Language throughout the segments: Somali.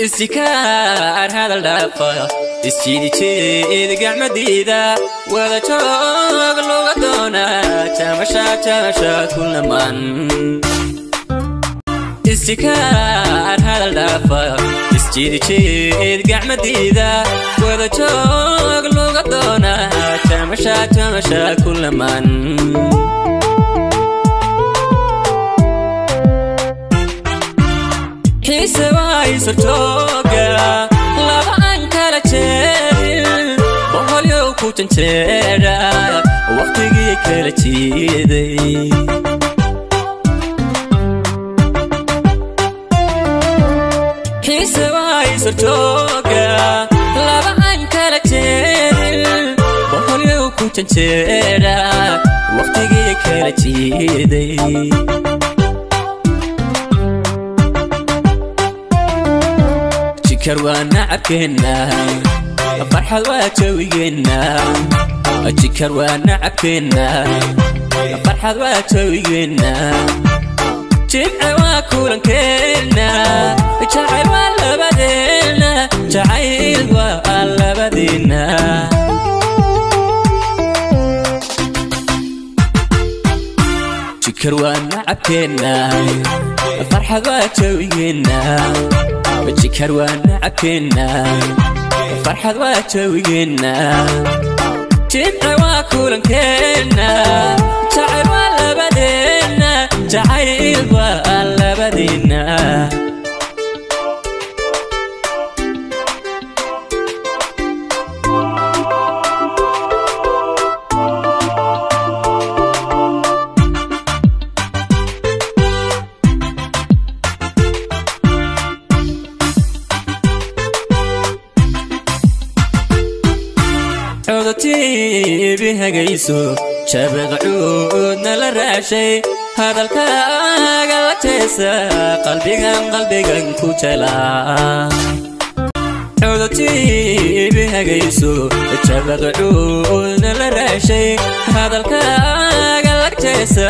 Istikaar hadal dhaafa isjiidi gacmadiida wada joog looga doonaa jamasha jamasha kulaman. Istikaar hadal dhaafa isjiidi gacmadiida wada joog looga doonaa jamasha jamasha kulaman. Xiise waa laba aan kala jeedin boqolyow ku janjeedha waqtigii kala jiiday. Xiise waa isortooga laba aan kala jeedin boqolyow ku janjeedha waqtigii kala jiiday. Jikar waa nacabkeenna farxad waa jawigeenna. Jikar waa nacabkeenna farxad waa jawigeenna. Jimce waa kulankeenna jacayl waa labadeenna jacayl waa labadeenna. Jikar waa nacabkeenna farxad waa jawigeenna. Jikar waa nacabkeenna farxad waa jawigeenna. Jimce waa kulankeenna jacayl waa labadeenna jacayl waa labadeenna. Codatiibi hagayso jabaq cuudna la raashay hadalkaaga la jeesa qalbigan qalbigan ku jelaa. Codatiibi hagayso jabaq cuudna la raashay hadalkaaga la jeesa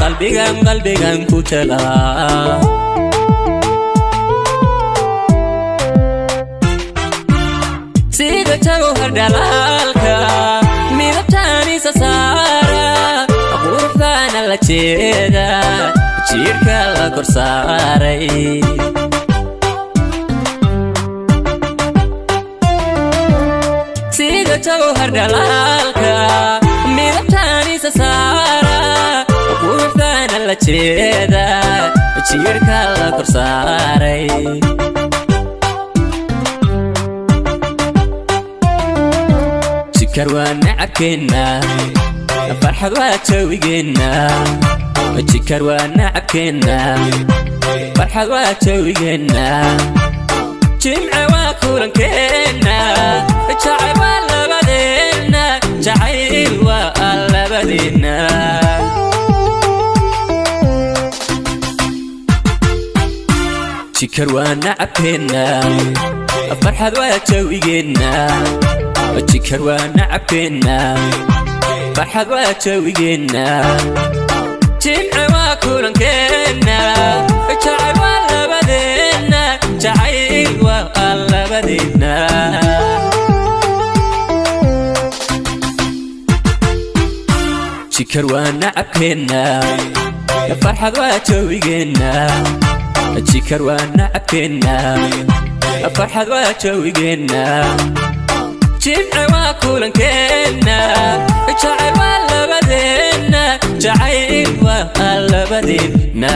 qalbigan qalbigan ku jelaa. Sida jawhar dhalaalka midabtaanisa saara quruxdaana la jeeda jiirka la kor saaray. Sida jawhar dhalaalka midabtaanisa saara quruxdaana la jeeda jiirka la kor saaray. Jikar waa nacabkeenna farxad waa jawigeenna. Jikar waa nacabkeenna farxad waa jawigeenna. Jimce waa kulankeenna jacayl waa labadeenna jacayl waa labadeenna. Jikar waa nacabkeenna farxad waa jawigeenna. Jikar waa nacabkeenna farxad waa jawigeenna. Jimce waa kulankeenna jacayl waa labadeenna jacayl waa labadeenna. Jikar waa nacabkeenna farxad waa jawigeenna. Jikar waa nacabkeenna farxad waa jawigeenna. Jimce waa kulankeenna jacayl waa labadeenna jacayl waa labadeenna.